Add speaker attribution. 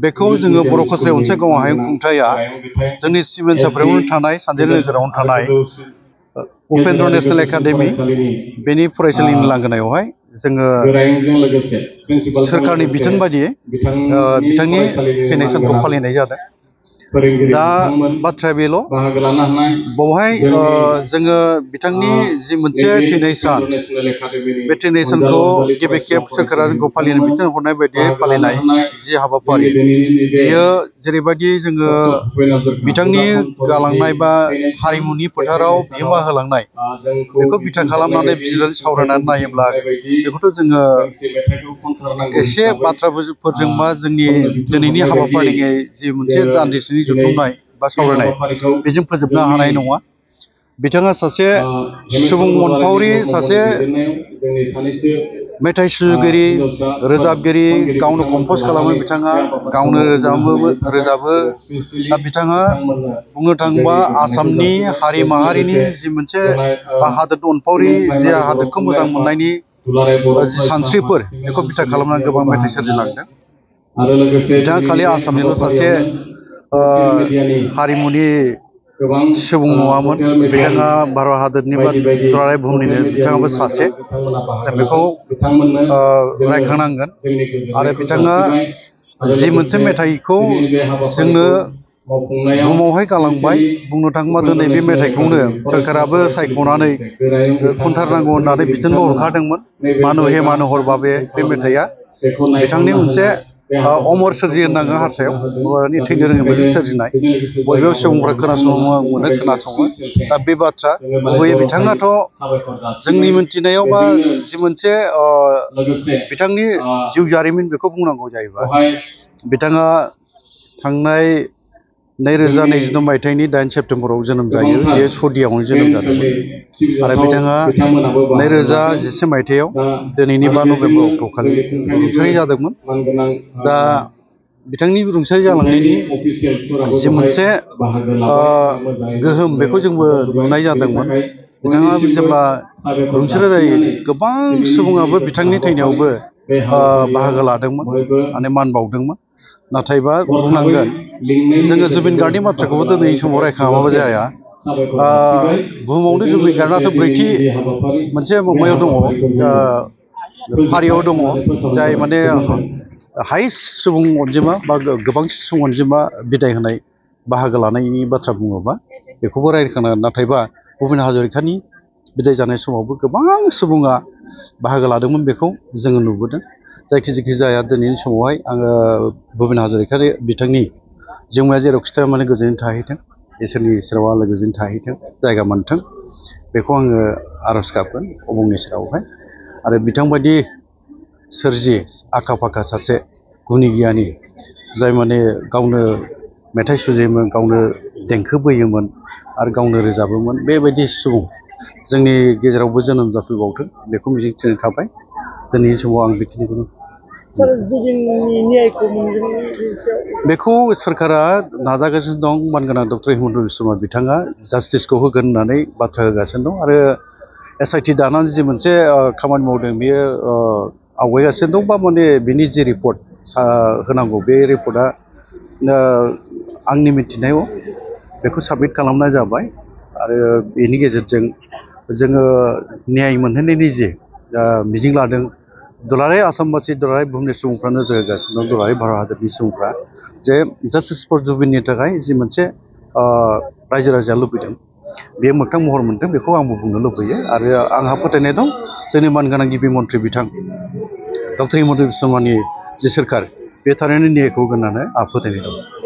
Speaker 1: बेखौ जोङो बर' खसारि अनसाय गाव हायुं खुंथाया जोंनि सिमेन्ट साफ्रोमबो थानाय सानजारि नोगोरावनो थानाय उपेन्द्र नेशनेल एकाडेमि बेनि फरायसालिनि लांगोनायावहाय जोङो सोरखारनि बिथोन बायदियै बिथांनि थैनाय सानखौ फालिनाय जादों। दा बाथ्राया बेल' बावहाय जोङो बिथांनि जि मोनसे थैनाय सान बे थैनाय सानखौ गिबि खेब सोरखारा जोंखौ फालिनो बिथोन हरनाय बायदियै फालिनाय जि हाबाफारि बेयो जेरैबायदि जोङो बिथांनि गालांनाय बा हारिमुनि फोथाराव बिहोमा होलांनाय बेखौ बिथा खालामनानै बिजिरनानै सावरायनानै नायोब्ला बेखौथ' जोङो एसे बाथ्राफोरजों बा जोंनि दिनैनि हाबाफारिनि जि मोनसे दान्दिसेनि जुथुमनाय बा सावरायनाय बेजों फोजोबनो हानाय नङा। बिथाङा सासे सुबुं अनफावरि, सासे मेथाइ सुजुगिरि, रोजाबगिरि, गावनो कम्प'ज खालामो बिथाङा, गावनो रोजाबो। दा बिथाङा बुंनो थाङोबा आसामनि हारि माहारिनि जि मोनसे हादोर अनफावरि जे हादोरखौ मोजां मोननायनि जि सानस्रिफोर बेखौ बिथा खालामनानै गोबां मेथाइ सोरजिलांदों। बिथाङा खालि आसामनिल' सासे हारिमुनि सुबुं नङामोन, बिथाङा भारत हादरनि बा दुलाराय बुहुमनिनो बिथाङाबो सासे, जों बेखौ रायखांनांगोन। आरो बिथाङा जि मोनसे मेथाइखौ जोंनो बुहुमावहाय गालांबाय, बुंनो थाङोबा दिनै बे मेथाइखौनो सोरखाराबो सायख'नानै खनथारनांगौ होननानै बिथोनबो हरखादोंमोन। मानु हे मानुहर बाबे बे मेथाइआ बिथांनि मोनसे अमर सोरजि होननाङो हारसायाव, थैनो रोङै मोनसे सोरजिनाय, बयबो सुबुंफ्रा खोनासङो। दा बे बाथ्रा गुबैयै बिथाङाथ' जोंनि मिन्थिनायाव बा जि मोनसे बिथांनि जिउ जारिमिन बेखौ बुंनांगौ जायोबा बिथाङा थांनाय 2022 मायथाइनि 8 सेप्तेम्बराव जोनोम जायो। बे सदियावनो जोनोम जादोंमोन आरो बिथाङा 2011 मायथाइयाव दिनैनि 5 नभेम्बर अक्ट'खालि रुंसारि जादोंमोन। दा बिथांनि रुंसारि जालांनायनि जि मोनसे गोहोम बेखौ जोंबो नुनाय जादोंमोन। बिथाङा जेब्ला रुंसारि जायो गोबां सुबुङाबो बिथांनि थैनायावबो बाहागो लादोंमोन, माने मान बावदोंमोन। नाथायबा बुंनांगोन जोङो जुबिन गार्गनि बाथ्राखौबो दिनैनि समाव रायखाङाबाबो जाया। बुहुमावनो जुबिन गार्गआथ' ब्रैथि मोनसे माबायाव दङ, फारियाव दङ, जाय माने हाइस्ट सुबुं अनजिमा बा गोबां सुबुं अनजिमा बिदाय होनाय बाहागो लानायनि बाथ्रा बुङोबा बेखौबो रायखांनांगोन। नाथायबा भुपेन हाजरिकानि बिदाय जानाय समावबो गोबां सुबुङा बाहागो लादोंमोन, बेखौ जोङो नुबोदों। जायखि जाया दिनैनि समावहाय आङो भुपेन हाजरिकानि बिथांनि जिउमाया जेरावखि थाया माने गोजोनै थाहैथों, इसोरनि सेराव आलो गोजोनै थाहैथों, जायगा मोनथों, बेखौ आङो आर'ज गाबगोन अबंनि सेरावहाय। आरो बिथांबायदि सोरजि आखा फाखा सासे गुनि गियानि, जाय माने गावनो मेथाइ सुजुयोमोन, गावनो देंखो बोयोमोन आरो गावनो रोजाबोमोन, बेबायदि सुबुं जोंनि गेजेरावबो जोनोम जाफैबावथों बेखौ मिजिंथिनाय थाबाय। दिनैनि समाव आं बेखिनिखौनो बेखौ सोरखारा नाजागासिनो दं। मानगोनां डक्टर हिमन्त बिश्व शर्मा बिथाङा जास्टिसखौ होगोन होननानै बाथ्रा होगासिनो दं आरो SIT दानानै जि मोनसे खामानि मावदों बेयो आवगायगासिनो दं, बा माने बिनि जि रिपर्ट होनांगौ बे रिपर्टआ आंनि मिथिनायाव बेखौ साबमिट खालामनाय जाबाय आरो बेनि गेजेरजों जोङो न्याय मोनहोनायनि जे मिजिं लादों। दुलाराय आसामबासि, दुलाराय बुहुमनि सुबुंफ्रा नोजोर होगासिनो दं, दुलाराय भारत हादरनि सुबुंफ्रा, जे जास्टिस फर जुबिननि थाखाय जि मोनसे रायजो राजाया लुबैदों बेयो मोगथां महर मोनदों, बेखौ आंबो बुंनो लुबैयो। आरो आंहा फोथायनाय दं जोंनि मानगोनां गिबि मन्थ्रि बिथां डक्टर हिमन्त बिश्व शर्मानि जि सोरखार बे थारैनो न्यायखौ होगोन होननानै आंहा फोथायनाय दं।